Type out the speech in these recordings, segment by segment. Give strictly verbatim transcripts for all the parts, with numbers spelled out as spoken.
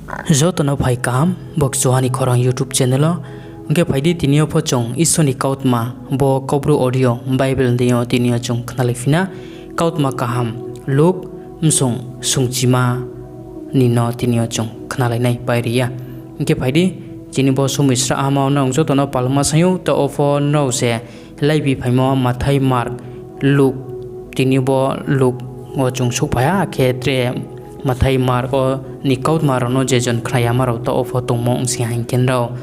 Joto no phai kaham, bo Kchuha ni Khorang YouTube channel o. Hing khe phai di, tini yo pho chung Isor ni kautma, bo Kaubru audio Bible deing yo tini yo chung khnalaiphi na. Kautma kaham, Luk bsung sungchima ni no tini yo chung khnalainai pai ri ya. Hing khe phai di, chini bo somoi srahhama wo nrao joto no palma saing ou, taoh wo pho nrao se laibi phaimo Mathai, Mark, Luk, tini bo Luk wo chung souhphai ha, akhe tre Mathai, Mark wo ni kautma rao no je jon khna yama rao taoh wo pho tongmo ong sing ha hing khe nrao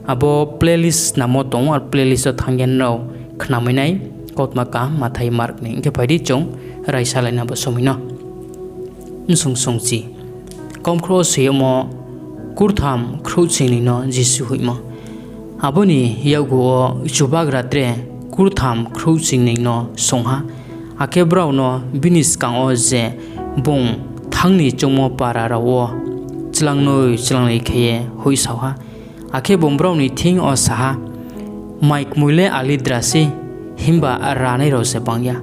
abo playlist namo tong ou, aro playlist wo thanng ye nrao khnamai nai, kautma kaham Mathai, Mark ni. Hing khe phai di chung raisalai na bo somoi no. Bsung sungchi. Kaumkhrouh wo soi yagmo, kurtham khrouhchingnoi no Jisu hoihmo. Abo ni yakgu wo Chubagra tre kurtham khrouhchingnoi no swunng ha, akhe brao no bini skang wo je bung thanng ni choungmo para rao wo chlangnoi chlangnoi khe ye hoihsao ha. Akhe bung brao ni thing yo sa ha, Mai kmoi le alitdra sei, himba ranai rao se banng ya.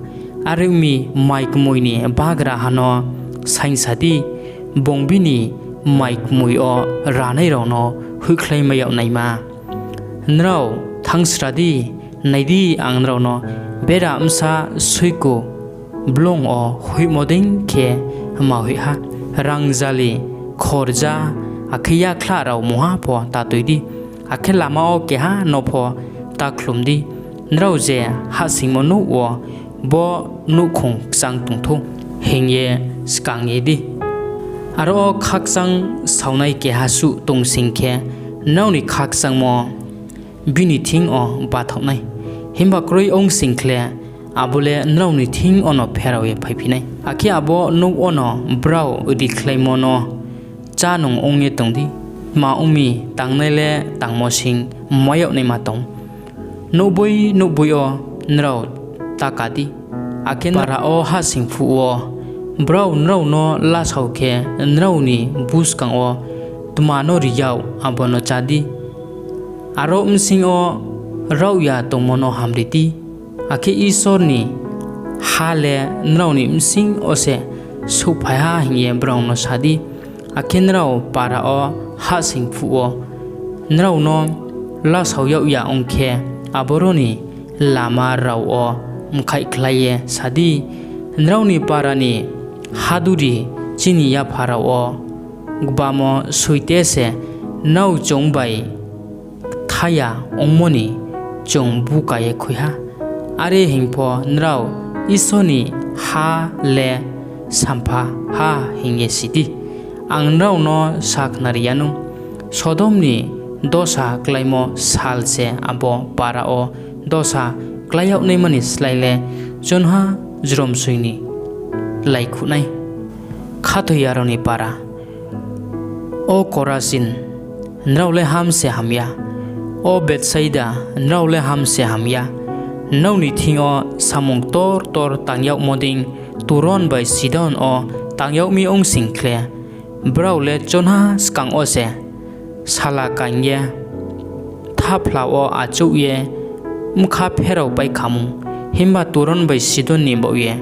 Are ong mi, mai kmoi ni bagraha no saingsa di, bung bini mai kmoi yo ranai rao no hoihkhlaimai yag naima. Nrao thanngsra di, nai di, ang nrao no bera bsa soiku blong wo hoihmo dei khe ma hoih ha. Rangjali, khorja, akhe yakhlah rao mungha pho ta tui di, akhe lama wo keha no pho ta khlum di. Nrao je hahsoingmo nouh wo bo nouhkhong kchang tong thou, hing ye skang ye di. Aro wo khakchang saonai keha suh tong sing khe, nrao ni khakchangmo bini thing yo bathaoh nai. Himba kroi ong sing khle, abo le nrao ni thing yono pherao ye phaiphi nai, akhe abo nouh wono brao rikhlaimo no chá nung ong ye tong di. Tma ong mi, tangnai le tangmo sing mai yag naima tong. Nouhboi nouhboi yo nrao ta ka di, akhe para wo hahsoing phuh wo brao nrao no lasao khe, nrao ni buskang wo tma no ri yag, abo no chá di. Aro bsing yo raohya tongmo no hamri di, akhe Isor ni ha le nrao ni bsing yo se souhphai ha, hing ye brao no sa di. Akhe nrao para wo hahsoing phuh wo nrao no lasao yag ya ong khe, aboro ni lama rao wo mkhaihkhlai ye sa di, ‘Nrao ni para ni haduri chini yapha rao wo gbamo soite se nrao chung bai kthaya ongmo ni chung buka ye khui ha.’ Are hing pho, nrao Isor ni ha le sampha ha hing ye si di. Ang nrao no sakhnari yanou, Sodom ni dosa kláimo sal se abo para wo dosa klái yag naima ni slái le chunha jromsoing ni laikhuh nai. Khathoiya rao ni para. O Korasin, nrao le ham se ham ya! O Bethsaida, nrao le ham se ham ya! Nrao ni thing yo samung ktor ktor tang yagmo dei Turon bai Sidon wo tang yag mi ong sing khle, brao le chunha skang wo se sala kaing ye, kthaphlao wo achouh ye bkha pheraopai kha mou. Himba Turon bai Sidon ni baoh ye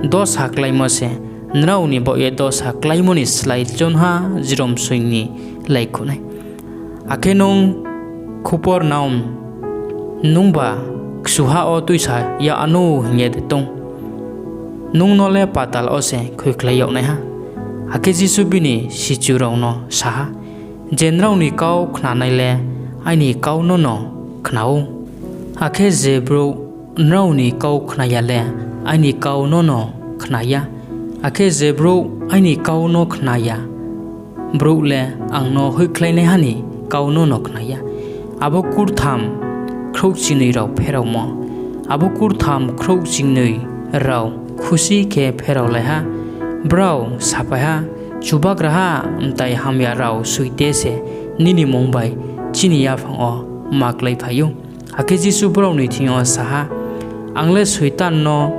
dosa kláimo se nrao ni baoh ye dosa kláimo ni slái chunha jromsoing ni laikhuh nai. Akhe nung, Kophornaum, nungba kchuha wo tuisa yag wanou hing ye de tong? Nung no le patal wo se khuikhlai yag nai ha. Akhe Jisu bini sichu rao no sa ha, Je nrao ni kau khnanai le aini kau nono khna ou, akhe je brouh nrao ni kau khna ya le aini kau nono khna ya, akhe je brouh aini kau no khna ya, brouh le ang no hoihkhlainaiha ni kau nono khna ya. Abo kurtham khrouhchingnoi rao pheraomo. Abo kurtham khrouhchingnoi rao khusi khe pheraolai ha. Brao saphai ha, ‘Chubagraha, mtai hamya rao soite se nini mmung bai chini yaphang wo ma kláiphai ou.’ Akhe Jisu brao ni thing yo sa ha, Ang le Soitan no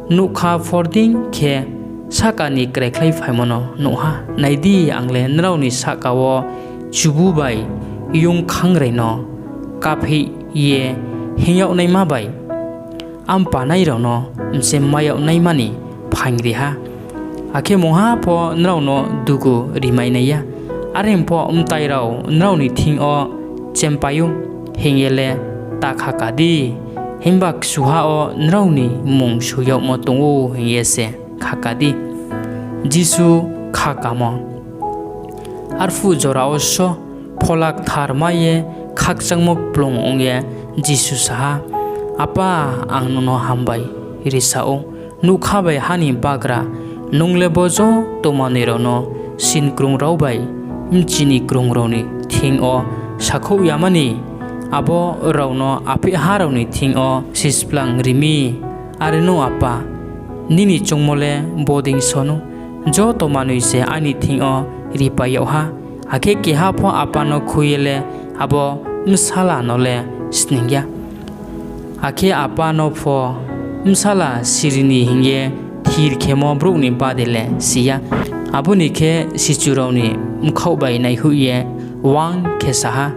nougkha phor dei khe sahka ni kraikhlaiphaimo no nuh ha. Nai di, ang le nrao ni sahka wo chubu bai young khangrai no kapheih ye hinng yag naima bai ampanai rao no mchemmai yag naima ni phaing ri ha, akhe mungha pho nrao no dugu rimai nai ya. Are pho mtai rao nrao ni thing yo chempai ou hing ye le ta khaka di, himba kchuha wo nrao ni mmung soi yagmo tong ou hing ye se khaka di. Jisu Khakamo. Arphuh jora wo só Phola Kthar mai ye khakchangmo kplung ong ye Jisu sa ha, Apa, ang nung no hambai risa ou, nougkha bai ha ni bagra, nung le bo joto manoi rao no sinkrung rao bai bchini krung rao ni thing yo sakhouh yama ni, abo rao no apheiha rao ni thing yo sisplang ri mi. Are nou, Apa, nini choungmo le bodei só nou. Joto manoi se aini thing yo ripai yag ha, akhe keha pho Apa no khui ye le abo Bsala no le sning ya, akhe Apa no pho Bsala siri ni hing ye thir khemo brouh ni bade le si ya. Abo ni khe sichu rao ni bkhaoh bai naihoih ye wang khe sa ha,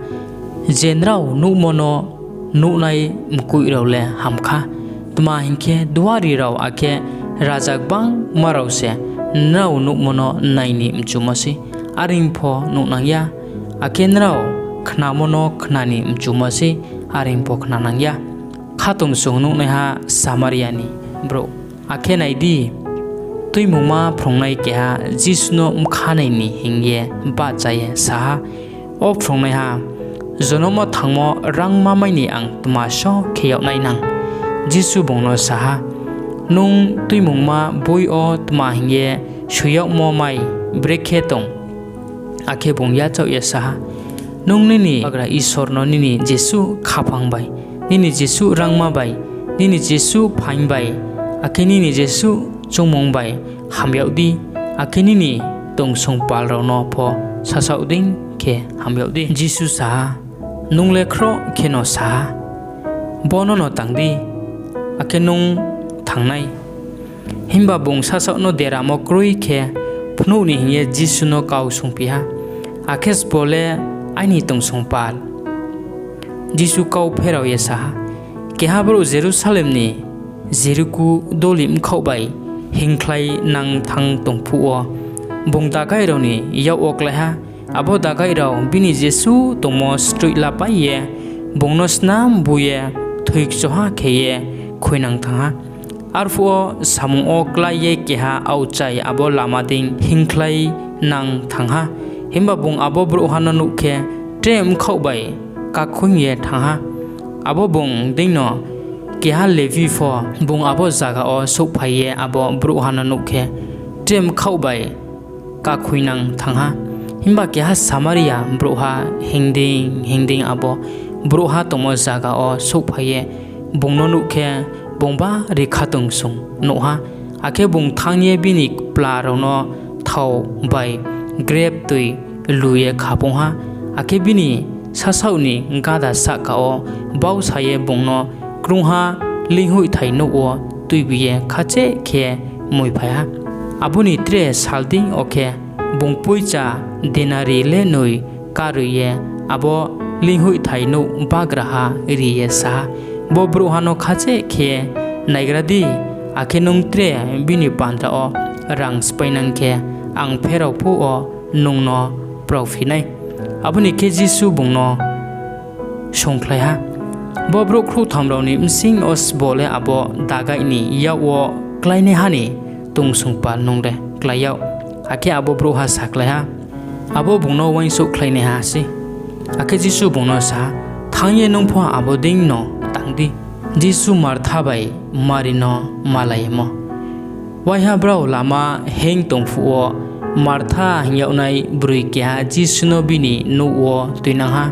Je nrao nuhmo no nuhnai mkoih rao le ham kha! Tma hing khe, duari rao akhe raja gbangma rao se nrao nuhmo no nai ni mchumo sei, are pho nuhnang ya, akhe nrao khnamo no khna ni mchumo sei, are pho khnanang ya. Khatungsung Nuhnaiha Samaria ni Brouh. Akhe nai di, Tuimungma phrungnai keha Jisu no bkha nai ni hing ye bahcha ye sa ha, O phrungnaiha, jonom wo thangmo rangma mai ni ang tma só khe yag nai nang? Jisu bung no sa ha, Nung Tuimungma boi yo tma hing ye soi yagmo mai brekhe tong? Akhe bung yachaoh ye sa ha, Nung nini bagra Isor no nini jesuh khaphang bai, nini jesuh rangma bai, nini jesuh phaing bai, akhe nini jesuh choungmung bai ham yag di, akhe nini tongsong pal rao no pho sasaoh dei khe ham yag di. Jisu sa ha, Nung le khroh kheno sa ha, bo nono tang di, akhe nung thang nai. Himba bung sasaoh no deramo kroi khe phnuh ni hing ye Jisu no kau swunngphi ha, Akhe sbo le aini tongsong pal? Jisu kau pherao ye sa ha, Keha brouh Jerusalem ni Jeriko doli bkhaoh bai hingkhlainang thanng tong phuh wo, bung dagai rao ni yak wo klái ha. Abo dagai rao bini jesuh tongmo sroih lapai ye, bung no snam bu ye thoi kchoha khe ye khuinang thanng ha. Arphuh wo samung wo klái ye keha aokchai abo lama dei hingkhlainang thanng ha. Himba bung abo brouhha no nuh khe, tre bkhaoh bai kakhoing ye thanng ha. Abo bung deino keha Lebi pho bung abo zaga wo souhphai ye abo brouhha no nuh khe, tre bkhaoh bai kakhoingnang thanng ha. Himba keha Samaria brouhha hinng dei hinng dei abo brouhha tongmo zaga wo souhphai ye bung no nuh khe, bung bari khatungsung nuh ha. Akhe bung thanng ye bini kpla rao no thao bai grep toi lu ye khaphung ha, akhe bini sasaoh ni gáda sahka wo bausa ye bung no krungha leinghoihthai nouh wo tuibi ye khasaih khe moiphai ha. Abo ni tre sal dei yo khe, bung poicha denari lenoi karoi ye abo leinghoihthai nouh bagraha ri ye sa ha, ‘Bo brouhha no khasaih khe naigra di, akhe nung tre bini bandra wo rang spháinang khe, ang pherao phuh wo nung no praophi nai.’ Abo ni khe Jisu bung no swunngkhlai ha, Bo brouh khrouhtham rao ni bsing yo sbo le abo dagai ni yak wo kláinaiha ni tongsong pal nung le klái yag? Akhe abo brouhha sakhlai ha, Abo bung no uaingsouhkhlainaiha sei. Akhe Jisu bung no sa ha, Thanng ye nung pho abo deino tang di. Jisu Martha bai Mari no Malaimo. Waiha brao lama hinng tong phuh wo, Martha hing yagnai broi keha Jisu no bini nouh wo tuinang ha.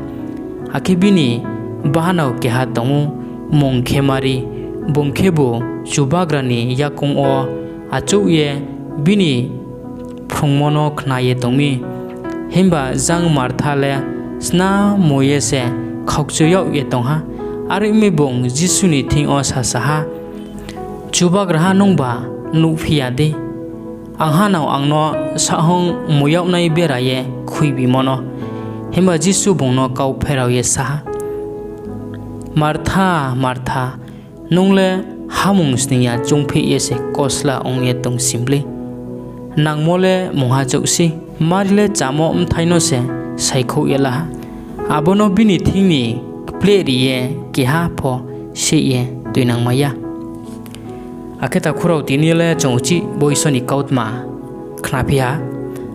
Akhe bini bahanao keha tong ou, mmung khe Mari, bung khebu Chubagra ni yakoung wo achouh ye bini phrungmo no khna ye tong mi. Himba jang Martha le snam mu ye se khaukchu yag ye tong ha. Are ong mi, bung Jisu ni thing yo sasa ha, Chubagraha, nungba nuhphi ya dei, anghanao ang no saohhung mu yagnai bera ye khuibimo no? Himba Jisu bung no kau pherao ye sa ha, Martha, Martha, nung le hamung sning ya choungpheh ye se kosla ong ye tongsi mlei? Nangmo le mungha chouh sei. Mari le chámo bthai no se saikhouh ye la ha, abo no bini thing ni kpleh ri ye keha pho seih ye tuinangmai ya. Akhe takhu rao, tini yo le chung uchih bo Isor ni kautma khnaphi ha,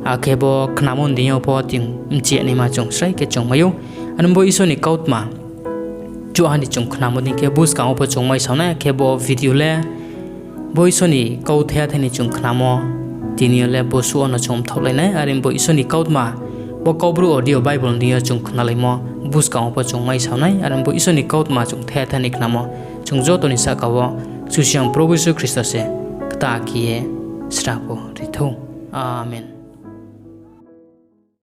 akhe bo khnamo ni deing yo pho chung bchi ya naima chung srai khe chung mai ou. Are ong mi bo Isor ni kautma chuha ni chung khnamo dei khe buskang wo pho chung maisao nai, akhe bo video le bo Isor ni kauthai thai ni chung khnamo, tini yo le bosuh wo no chung mthaohlai nai. Are ong mi bo Isor ni kautma, bo Kaubru audio Bible ni deing yo chung khnalaimo buskang wo pho chung maisao nai. Are ong mi bo Isor ni kautma chung thai thai ni khnamo, chung joto ni sahka wo Kchusoyang Probhu Jisu Khristo se kta khe ye srabo ri thou. Amen.